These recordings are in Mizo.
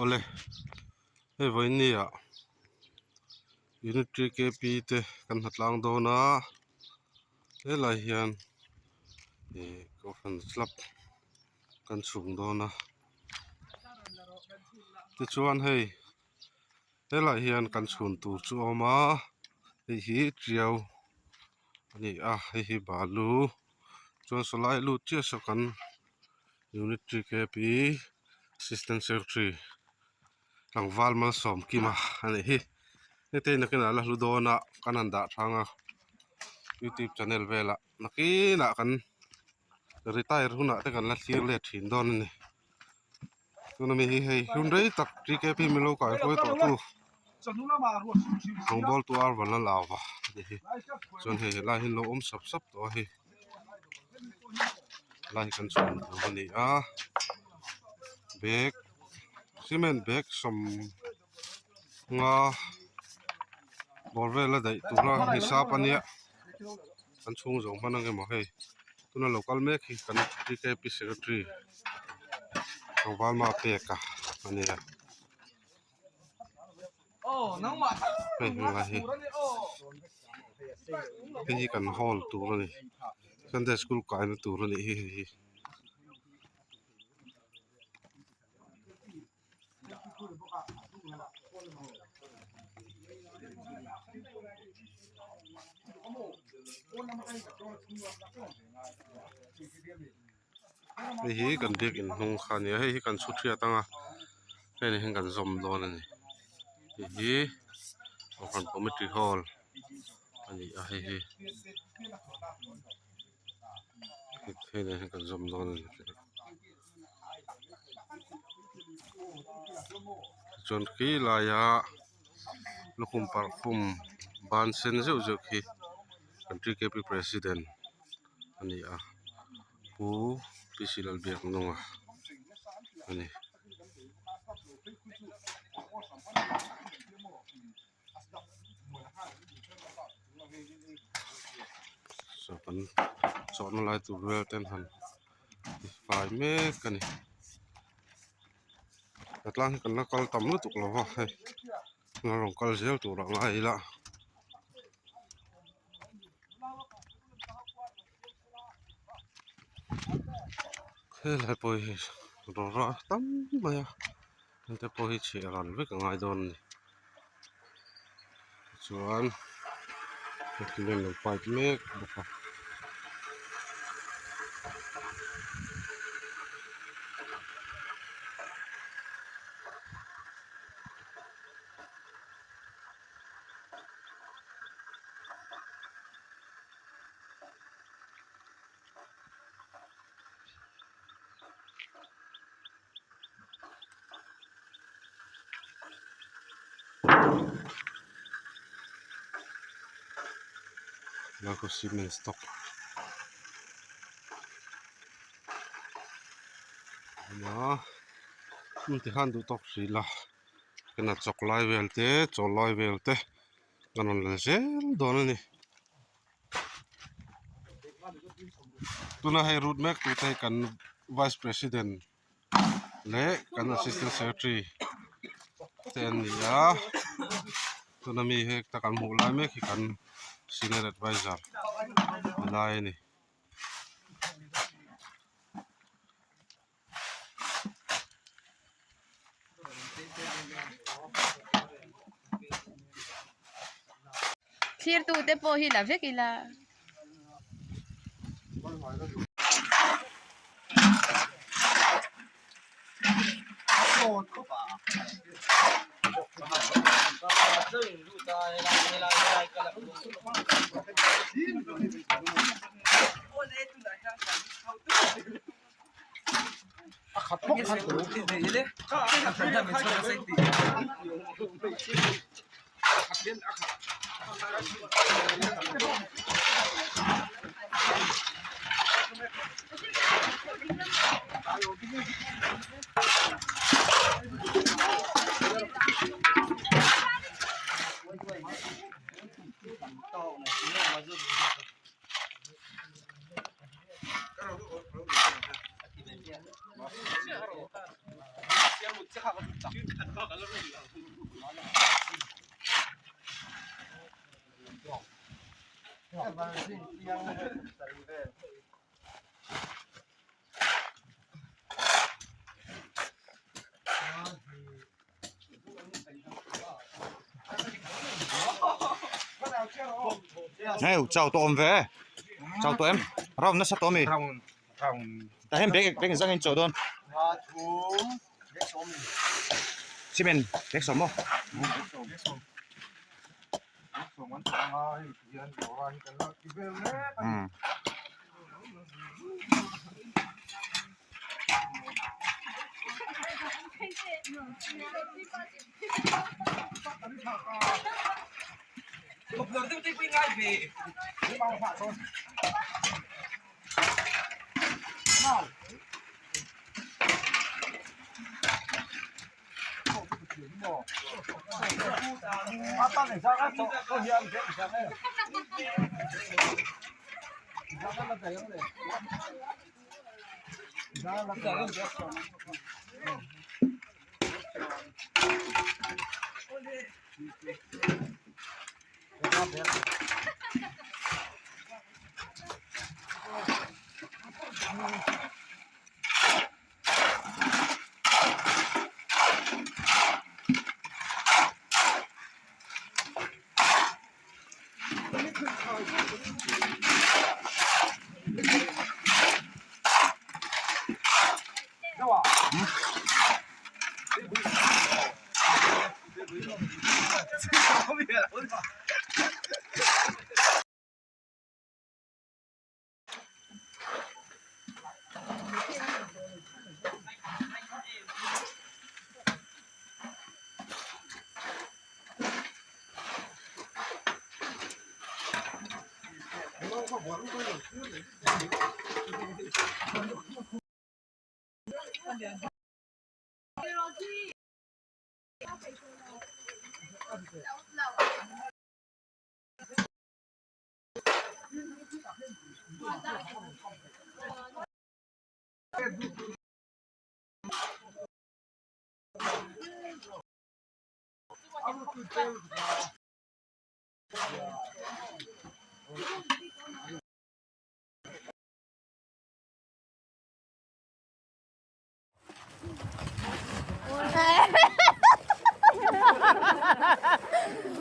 Awle hei vawiin ah unit three k p te kan hna tlang dawn a helai hian ih kohhran slab kan chhung dawn a tichuan hei helaiah hian kan chhun tur chu a awm a hei hi tiau a ni a hei hi balu chuan sawlai lut chiah saw kan unit three k p assistant secretary tlangval malsawm kima a nih hi heti nakinah la hlu dawn a kan han dah hrang a youtube channel velah nakinah kan retire hunah te kan la thlir let thin dawn a ni. Tuna mi hi hei hun rei tak TKP min lo kai hruai tawh tu rawngbawl tu ar van la lau va a ni hi chuan hei helai hi an lo awm sap sap tawh a hei helai hi kan chhuan tur a ni a bag cement bag 50 bawr vel a daih tura hisap a nia. Kan chhung zawng hman ang emaw hei tuna lo kal mek hi kan TKP secretary tlangval pek a a nia hei helai hi hei hi kan hall tur a ni sunday school kaina tur a nih hi hei hi. Hei hi kan biakin hnung kha a ni a hei hi kan chhu thiat ang a hei ni hian kan zawm dawn a ni hei hi kohhran committee hall a ni a hei hi hei nen hian kan zawm dawn a ni. Tichuan khi laia lukhum parhum ban sen zeuh zeuh khi kan TKP president a ni a pu P C Lalbiaknunga a ni. Saw kan chawhna lai tur vel te an han ti fai mek a ni he tlang hi kan la kal tam lutuk lo va hei la rawn kal zel tur ah ngai ila. Helai pawh hi rawra tam mai a hengte pawh hi chhiah ral vek a ngai dawn a ni tichuan heti hian lo pipe mek bawk a. Lako cement stock a awm a tikhan duh tawk hrih ila hena chawk lai vel te chawl lai vel te kan rawn la zel dawn a ni. Tuna hei root mek tute hi kan vice president leh kan assistant secretary te an ni a tuna mi heta kan hmuh lai mek hi kan senior advisor ni lai a ni. Thlir tute pawh hi la vek ila. Hei chau tawh awm ve chau tawh em round nasa tawh a mi tah hian bag bag zang in chaw dawn cement bag sawm maw.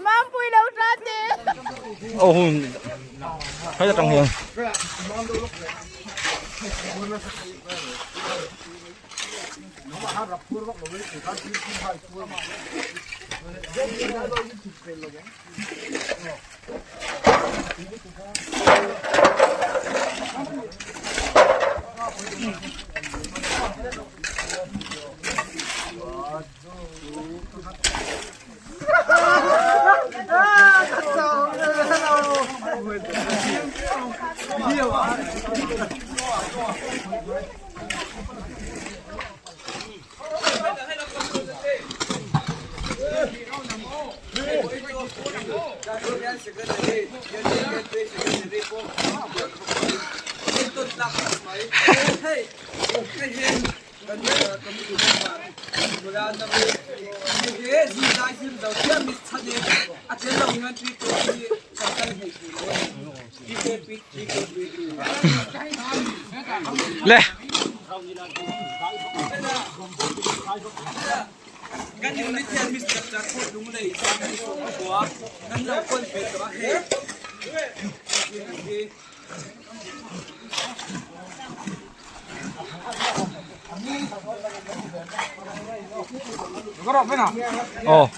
Mampui lo ta te. Ô hun thấy là trong hiền. Le. Ồ.